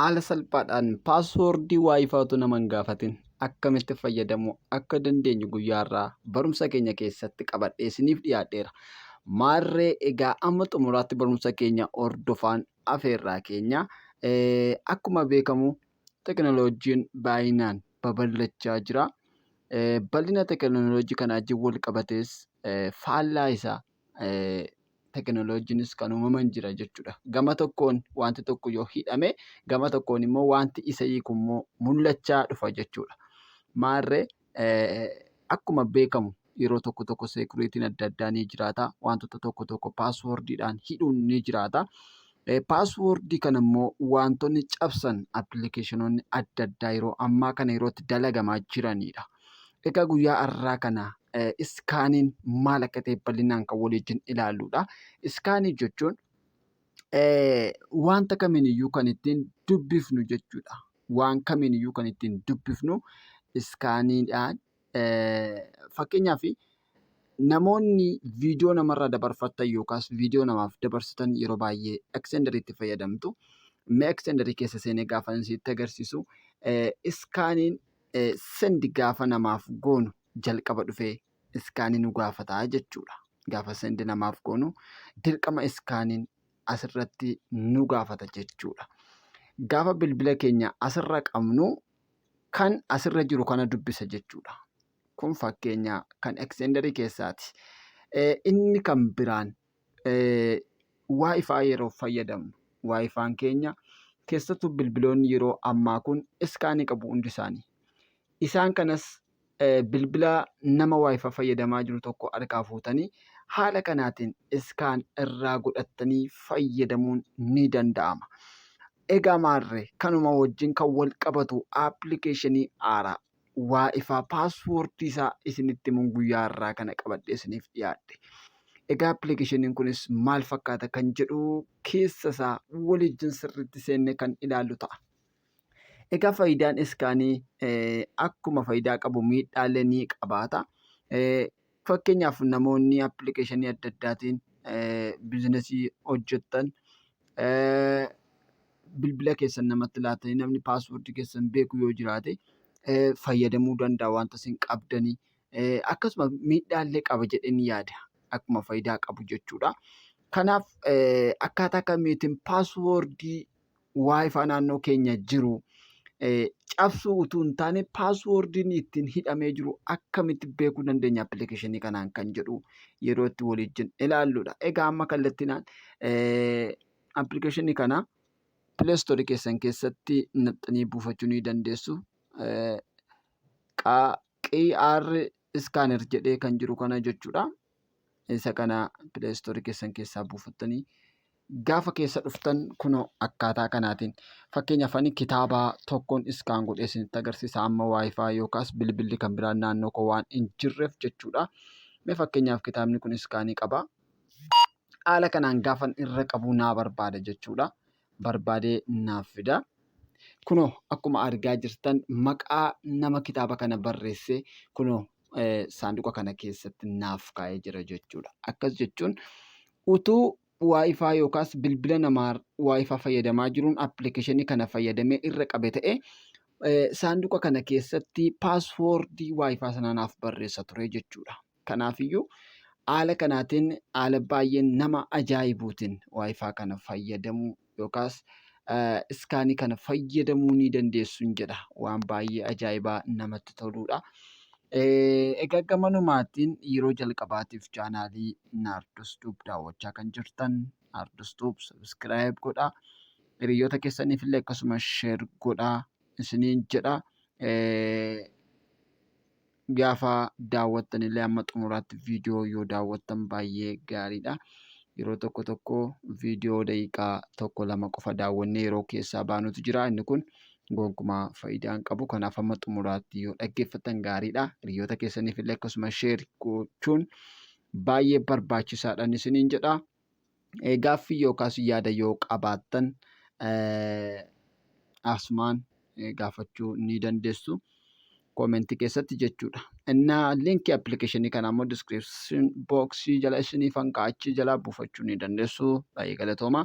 Haala salphaadhaan passwordii WiFi utuu nama hin gaafatin akkamitti fayyadamuu akka dandeenyu guyyaa har'aa barumsa keenya keessatti qabadhee isiniif dhiyaadheera. Maarree egaa amma xumuraatti barumsa keenya hordofaan afeerraa keenya. Akkuma beekamu tekinooloojiin baay'inaan babal'achaa jira. Bal'ina tekinooloojii kanaa wajjin wal qabatees faallaa isaa tekinooloojiinis kan uumaman jira jechuudha. Gama tokkoon wanti tokko yoo hidhame, gama tokkoon immoo wanti isa hiiku immoo mul'achaa dhufa jechuudha. Maarree akkuma beekamu yeroo tokko tokko securityn adda addaa ni jiraata. Wantoota tokko tokko passwordiidhaan hidhuun ni jiraata. Passwordii kana immoo wantoonni cabsan applicationoonni adda addaa yeroo ammaa kana yeroo itti dalagamaa jiranidha. Egaa guyyaa har'aa kana scaniin maal akka ta'e bal'inaan kan waliin ilaalludha. Scanii jechuun wanta kamiiniyyuu kan ittiin dubbifnu jechuudha. Waan kamiiniyyuu kan ittiin dubbifnu scaniidhaan. Fakkeenyaaf, namoonni viidiyoo namarraa dabarfatan yookaas viidiyoo namaaf dabarsitan yeroo baay'ee Xenderiitti fayyadamtu. Mee Xenderii keessa seenee gaafa isinitti agarsiisu, scaniin send gaafa namaaf goonu jalqaba dhufee scanii nu gaafataa jechuudha. Gaafa send namaaf goonu dirqama scaniin asirratti nu gaafata jechuudha. Gaafa bilbila keenya asirra qabnu kan asirra jiru kana dubbisa jechuudha. Kun fakkeenya kan Xenderii keessaati. Inni kan biraan WiFi yeroo fayyadamnu, WiFin keenya keessattuu bilbiloonni yeroo ammaa kun scanii qabu hundi isaanii. Isaan kanas bilbila nama WiFi fayyadamaa jiru tokko harkaa fuutanii haala kanaatiin scan irraa godhattanii fayyadamuun ni danda'ama. Egaa maarree kanuma wajjin kan wal qabatu applicationii haaraa WiFi passwordii isaa isinitti himuun guyyaa har'aa kana qabadhee isiniif dhiyaadhe. Egaa applicationiin kunis maal fakkaata kan jedhu keessa isaa waliin sirriitti seennee kan ilaallu ta'a. Egaa faayidaan scanii akkuma faayidaa qabu miidhaallee ni qabaata. Fakkeenyaaf, namoonni applicationii adda addaatiin businessii hojjetan bilbila keessan namatti laattanii namni passwordii keessan beeku yoo jiraate fayyadamuu danda'a wanta isin qabdanii. Akkasuma miidhaallee qaba jedheen yaada. Akkuma faayidaa qabu jechuudha. Kanaaf akkaataa kamiitiin passwordii WiFi naannoo keenya jiru cabsuu utuu hin taane, passwordiin ittiin hidhamee jiru akkamitti beekuu dandeenya applicationii kanaan kan jedhu yeroo itti waliin ilaalludha. Egaa amma kallattiinaan applicationii kana Play Storeii keessan keessatti naqxanii buufachuu ni dandeessu. QR scanner jedhee kan jiru kana jechuudha. Isa kana Play Storeii keessan keessaa buufattanii gaafa keessa dhuftan kunoo akkaataa kanaatiin, fakkeenyaaf, ani kitaaba tokkoon scan godhee isinitti agarsiisa, amma WiFi yookaas bilbilli kan biraan naannoo koo waan hin jirreef jechuudha. Mee fakkeenyaaf kitaabni kun scanii qaba. Haala kanaan gaafan irra qabu naa barbaada jechuudha. Barbaadee naaf fida. Kunoo akkuma argaa jirtan maqaa nama kitaaba kana barreesse kunoo saanduqa kana keessatti naaf kaa'ee jira jechuudha. Akkas jechuun utuu WiFi yookaas bilbila namaa WiFi fayyadamaa jiruun applicationii kana fayyadamee irra qabe ta'e, saanduqa kana keessatti passwordii WiFi sana naaf barreessa ture jechuudha. Kanaafiyyuu haala kanaatiin, haala baay'ee nama ajaa'ibuutiin WiFi kana fayyadamuu yookaas scanii kana fayyadamuu ni dandeessu jedha. Waan baay'ee ajaa'ibaa namatti toludha. Egaa gamanumaatiin yeroo jalqabaatiif channelii Naardos Tube daawwachaa kan jirtan, Naardos Tube subscribe godhaa. Hiriyoota keessaniif illee akkasuma share godhaa isiniin jedha. Gaafa daawwattan illee hamma xumuraatti viidiyoo yoo daawwattan baay'ee gaariidha. Yeroo tokko tokko viidiyoo daqiiqaa tokko lama qofa daawwannee yeroo keessaa baanutu jira. Inni kun gonkumaa faayidaa hin qabu. Kanaaf hamma xumuraatti yoo dhaggeeffattan gaariidha. Hiriyoota keessaniif illee akkasuma share gochuun baay'ee barbaachisaadha isiniin jedha. Gaaffii yookaas yaada yoo qabaattan asumaan gaafachuu ni dandeessu. Commentii keessatti jechuudha. Innaa linkii applicationii kanaa immoo description boxii jala isiniif hanqa, achi jalaa buufachuu ni dandeessu. Baay'ee galatooma.